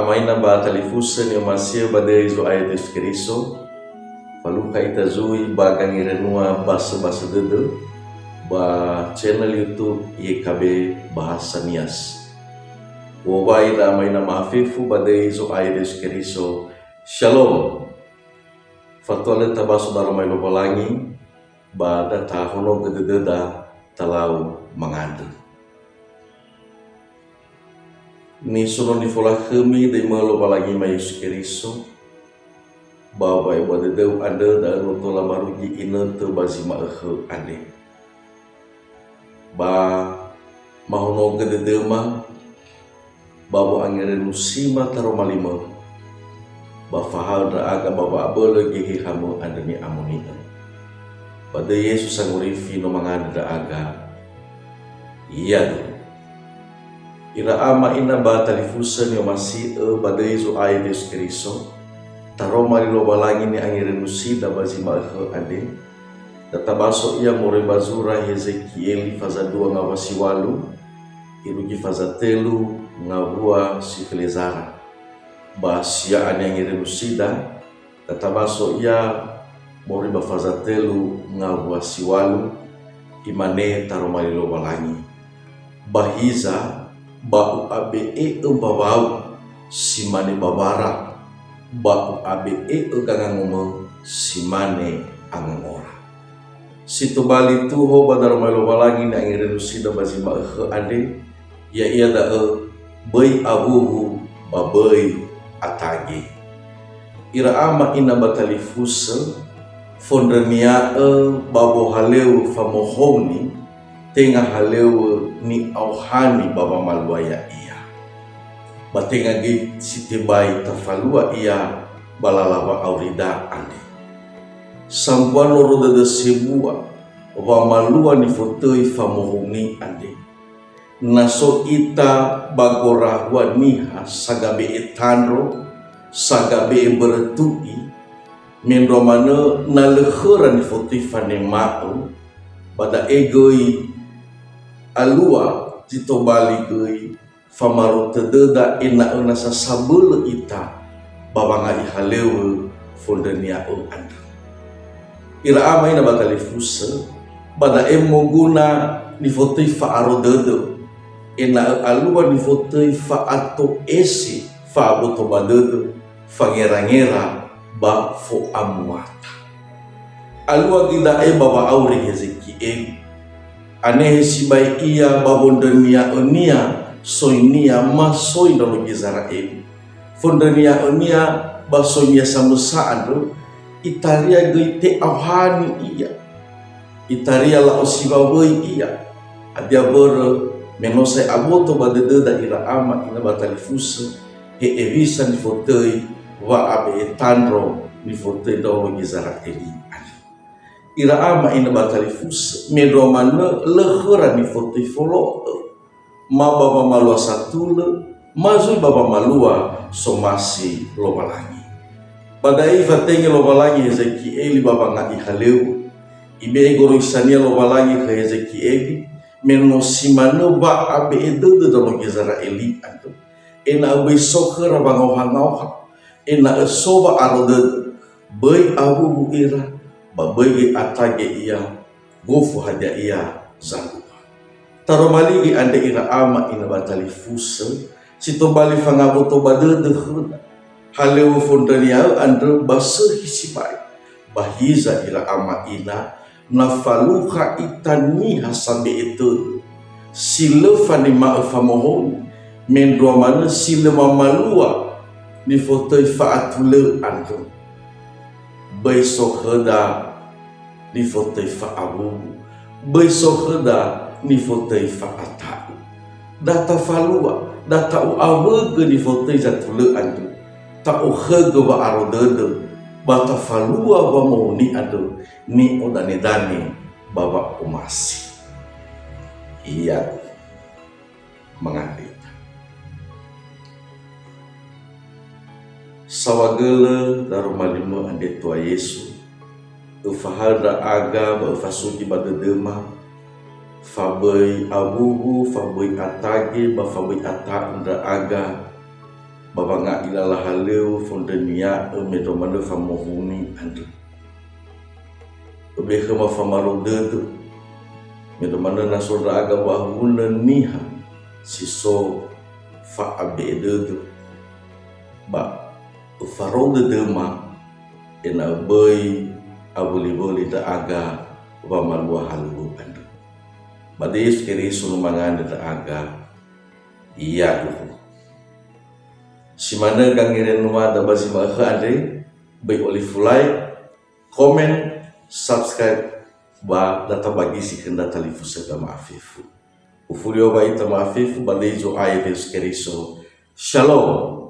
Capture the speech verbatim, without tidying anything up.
Ama ina ba talifusö ni'omasi'ö ba döi Zo'aya Yesu Keriso, falukha ita zui ba gangerenua basöbasö dödö ba channel YouTube Y K B Bahasa Nias. U'owai ira ama ina ma'afefu ba döi Zo'aya Yesu Keriso. Shalom. Fatua lö tabaso daroma Lowalangi, ba da tahonogö dödöda talau mangandrö. Nisono nifolakhömi döimö Lowalangi ma Yesu Keriso, ba wa'ebua dödöu andrö da'ö no tola marugi inötö ba zi ma'ökhö andre. Ba mahonogö dödöma, ba wo'angerönusima taroma limö, ba fahaö ndra'aga ba wa'abölö Gehehamö andrö ni'amoni'ö. Ba döi Yesu Sangorifi no mangandrö ndra'aga. Yadu. Ira ama ina ba talifusö ni'omasi'ö ba döi Zo'aya Yesu Keriso, taroma li Lowalangi ni'angerönusida ba zi ma'ökhö andre, da tabaso ia moroi ba zura Hezekieli faza dua ngawua si walu, irugi faza tölu ngawua si felezara. Ba sia'a ni'angerönusida, da tabaso ia moroi ba faza tölu ngawua si walu, imane taroma li Lowalangi. Ba hiza, ba u'abe'e'ö mbawau si mane bawara, ba u'abe'e'ö gangangomö si mane angongora. Si tobali tuho ba daroma Lowalangi ni'angerönusida ba zi ma'ökhö andre, ya'ia da'ö, böi awuwu ba böi atage. Ira ama ina ba talifusö, fondrönia'ö ba wohalöŵö famohouni, tenga halöŵö ni'aohani ba wamalua ya'ia. Ba tenga göi si tebai tafalua ia ba lala wa'aurida andre. Sambua noro dödö sebua wamalua nifotöi famohouni andre. Na so ita ba gorahua niha sagabe'e tandro, sagabe'e mbörö tu'i, mendrua manö na lö khöra nifotöi fanema'ö, ba da'e göi alua zi tobali göi famarou tödöda ena'ö nasa sabölö ita ba wanga'i halöŵö fondrönia'ö andrö. Ira ama ina ba talifusö, ba da'e moguna nifotöi fa'aro dödö, ena'ö alua nifotöi fa'ato'ese fa'aboto ba dödö, fangerangera ba fo'amuata. Alua göi da'e ba wa'auri Hezekieli. Anehe sibai ia ba wondrönia'önia soinia ma soi ndraono Gizera'eli. Fondrönia'önia ba soinia samösa andrö, itaria göi te'aohani ia. Itaria la'osiwawöi ia. Hadia mbörö, me no sa'ae aboto ba dödöda ira ama ina ba talifusö, he hewisa nifotöi wa'abe'e tandro nifotöi ndraono Gizera'eli andrö. Ira ama ina ba talifusö, mendrua manö lö khöra nifotöi folo'ö, ma ba wamalua satulö, ma zui ba wamalua somasi Lowalangi. Ba da'e ifatenge Lowalangi Hezekieli ba wanga'i halöŵö. Ibe'e goroisania Lowalangi khö Hezekieli, me no si manö wa'abe'e dödö ndraono Gizera'eli andrö, ena'ö böi so khöra wangaohangaoha, ena'ö so wa'aro dödö, böi awuwu ira, ba böi göi atage ia, gofu hadia ia zalua. Taroma li göi andre ira ama ina ba talifusö, si tobali fangaboto ba dödö khöda. Halöŵö fondrönia'ö andrö ba sökhi sibai. Ba hiza ira ama ina, na falukha ita niha sabe'e tödö, si lö fanema'ö famohouni, mendrua manö si lö mamalua nifotöi fa'atulö andrö. Böi so khöda nifotöi fa'awuwu, böi so khöda nifotöi fa'ata'u. Da tafalua, da ta'u'awögö nifotöi zatulö andrö, ta'okhögö wa'aro dödö, ba tafalua wamohouni andrö ni'odanedane ba wa'omasi. Ia. Mangandrö ita. Saohagölö daroma limö andre Tua Yesu, öfahaö ndra'aga ba öfasugi ba dödöma, fa böi awuwu, fa böi atage, ba fa böi ata'u ndra'aga, ba wanga'i lala halöŵö fondrönia'ö mendrua manö famohumi andrö. Öbe khöma famarou dödö, mendrua manö na so ndra'aga wahunö niha si so fa'abe'e dödö, ba öfarou dödöma ena'ö böi awöliwöli ndra'aga wamalua halöŵö andrö. Ba döi Yesu Keriso no mangandrö ndra'aga, yaduhu. Si manö gangerenua da ba zi ma'ökhö andre, böi olifu like, comment, subscribe, ba da tabagisi khö ndra talifusöda ma'afefu. Ufuli wa ba ita ma'afefu ba döi Zo'aya Yesu Keriso. Shalom.